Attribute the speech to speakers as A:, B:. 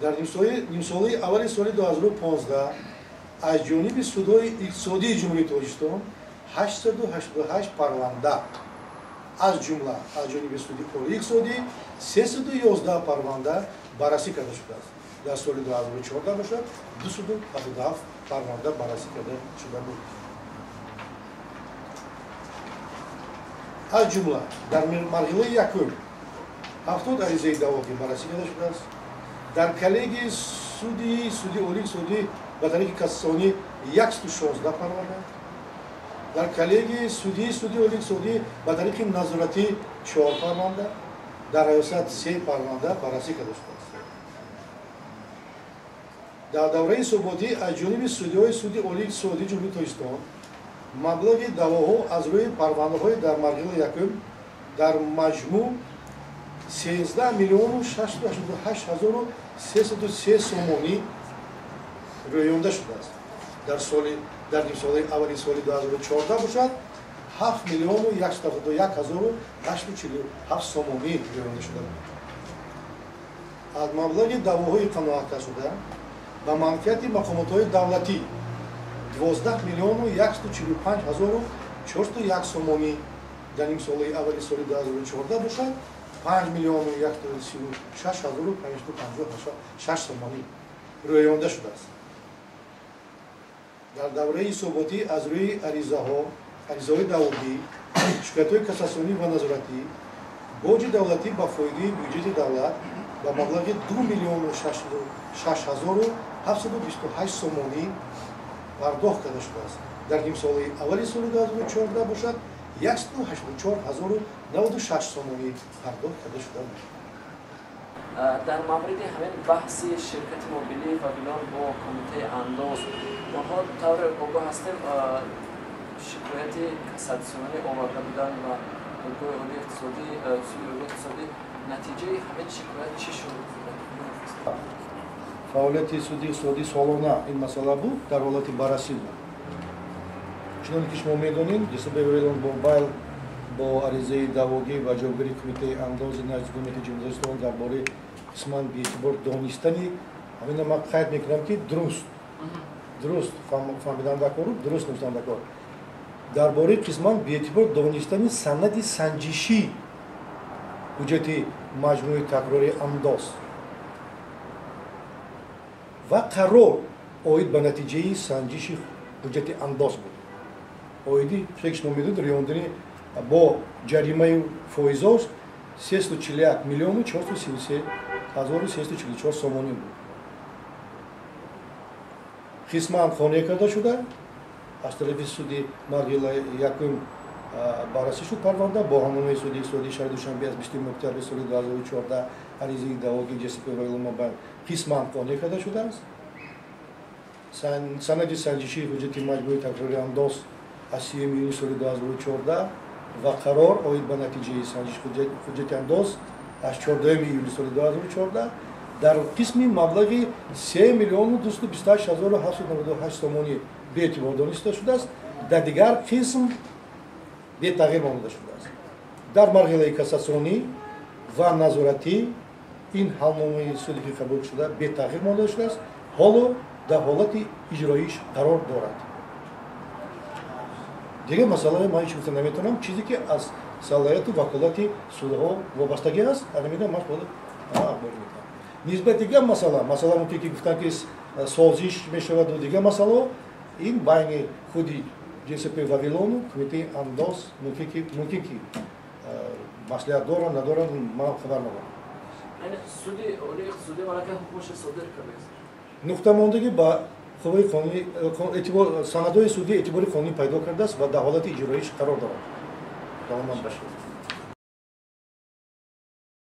A: Дар нимсолаи аввали соли 2015 аз ҷониби судҳои иқтисодии Ҷумҳурии Тоҷикистон 888 парванда, аз ҷумла аз ҷониби суди олии иқтисодӣ 311 парванда баррасӣ карда шудааст. Дар соли 2014 бошад 277 парванда баррасӣ карда шуда буд. Аз ҷумла дар марҳилаи якум 70 аризаи даъвогӣ баррасӣ карда шудааст. Дар коллегияи суди олии иқтисодӣ ба тариқи кассатсионӣ 116 парванда, дар коллегияи суди олии иқтисодӣ ба тариқи назоратӣ 4 парванда, дар раёсат 3 парванда баррасӣ карда шудааст. Дар давраи ҳисоботӣ аз ҷониби судиҳои суди олии иқтисодии Ҷумҳурии Тоҷикистон маблағи даъвоҳо аз рӯи парвандаҳои дар марҳилаи якум дар маҷмӯъ 13 миллиону 688 ҳазору 303 сомонӣ рӯёнда шудааст. Дар нимсолаи аввали соли 2014 бошад 7 миллиону 171 ҳазору 847 сомонӣ рӯёнда шуда буд. Аз маблағи даъвоҳои қаноат кардашуда ба манфиати мақомотҳои давлатӣ 12 миллиону 145 ҳазору 401 сомонӣ, дар нимсолаи аввали соли 2014 бошад 5 миллиону 136 ҳазору 556 сомонӣ рӯёнда шудааст. Дар давраи ҳисоботӣ аз рӯи аризаҳои даъвогӣ, шикоятҳои кассатсионӣ ва назоратӣ боҷи давлатӣ ба фоидаи бюҷети давлат ба маблағи 2 миллиону 6 ҳазору 728 сомонӣ пардохт карда шудааст. Дар нимсолаи аввали соли 2014 бошад 184 ҳазору 96 сомонӣ пардохт карда шуда буд.
B: Дар мавриди ҳамин баҳси ширкати мобилии Вавилон бо кумитаи андоз, онҳо тавре огоҳ ҳастем шикояти кассатсионӣ оварда буданд ва додгоҳи олии иқтисодӣ, суди олии иқтисодӣ. Натиҷаи ҳамин шикоят чӣ шуд?
A: Фаъолияти суди иқтисодӣ солона ин масъала буд, дар ҳолати баррасӣ буд. Чуноне ки шумо медонед, ДСБ Вавилон Мобайл бо аризаи даъвогӣ ва ҷавобгарии кумитаи андози назди ҳукумати Ҷумҳурии Тоҷикистон дар бораи қисман беэътибор донистани, ҳамина ман қайд мекунам ки дуруст фаҳмидандакору дуруст навиштандакор, дар бораи қисман беэътибор донистани санади санҷишӣ ҳуҷҷати маҷмӯи такрори андоз ва қарор оид ба натиҷаи санҷиши ҳуҷҷати андоз буд. Оиди ки шумо медонед, рӯёндани бо ҷаримаи фоизош 341 миллиону 433 ҳазору 344 сомонӣ буд. Қисман қонеъ карда шуда, аз тарафи суди марҳилаи якум баррасӣ шуд парванда бо ҳамномаи суди иқтисодии шаҳри Душанбе аз 20 октябри соли 2014 аризаи даъвогии ДСП Вавилон Мобайл қисман қонеъ карда шудааст. Санади санҷишии ҳуҷҷати маҷмӯи такрори андоз аз 3 июни соли 2014 ва қарор оид ба натиҷаи санҷиш ҳуҷҷати андоз аз 14 июли соли 2014 дар қисми маблағи 3 миллиону 228 ҳазору 798 сомонӣ беэътибор дониста шудааст. Дар дигар қисм бетағйир монда шудааст. Дар марҳилаи кассатсионӣ ва назоратӣ ин ҳалномаи суде ки қабул шуда бетағйир монда шудааст, ҳоло дар ҳолати иҷроиш қарор дорад. Дигар масъалаи ман ҳеҷ гуфта наметавонам, чизе ки аз салоҳияту ваколати судҳо вобастагӣ аст, ҳамина ман худ ахбор метавонам. Нисбат дигар масъала мумкин ки гуфтан ки созиш мешаваду дигар масъалаҳо, ин байни худи ДСП Вавилону кумитаи андоз мумкин ки маслиҳат доранд, надоранд, ман хабар надорам.
B: Суди олии иқтисодӣ малака ҳукмашро содир кардааст.
A: Нуқтамондагӣ ба қувваи қонунӣ, санадҳои судӣ эътибори қонунӣ пайдо кардааст ва дар ҳолати иҷроиш қарор дорад. Давомат бошед.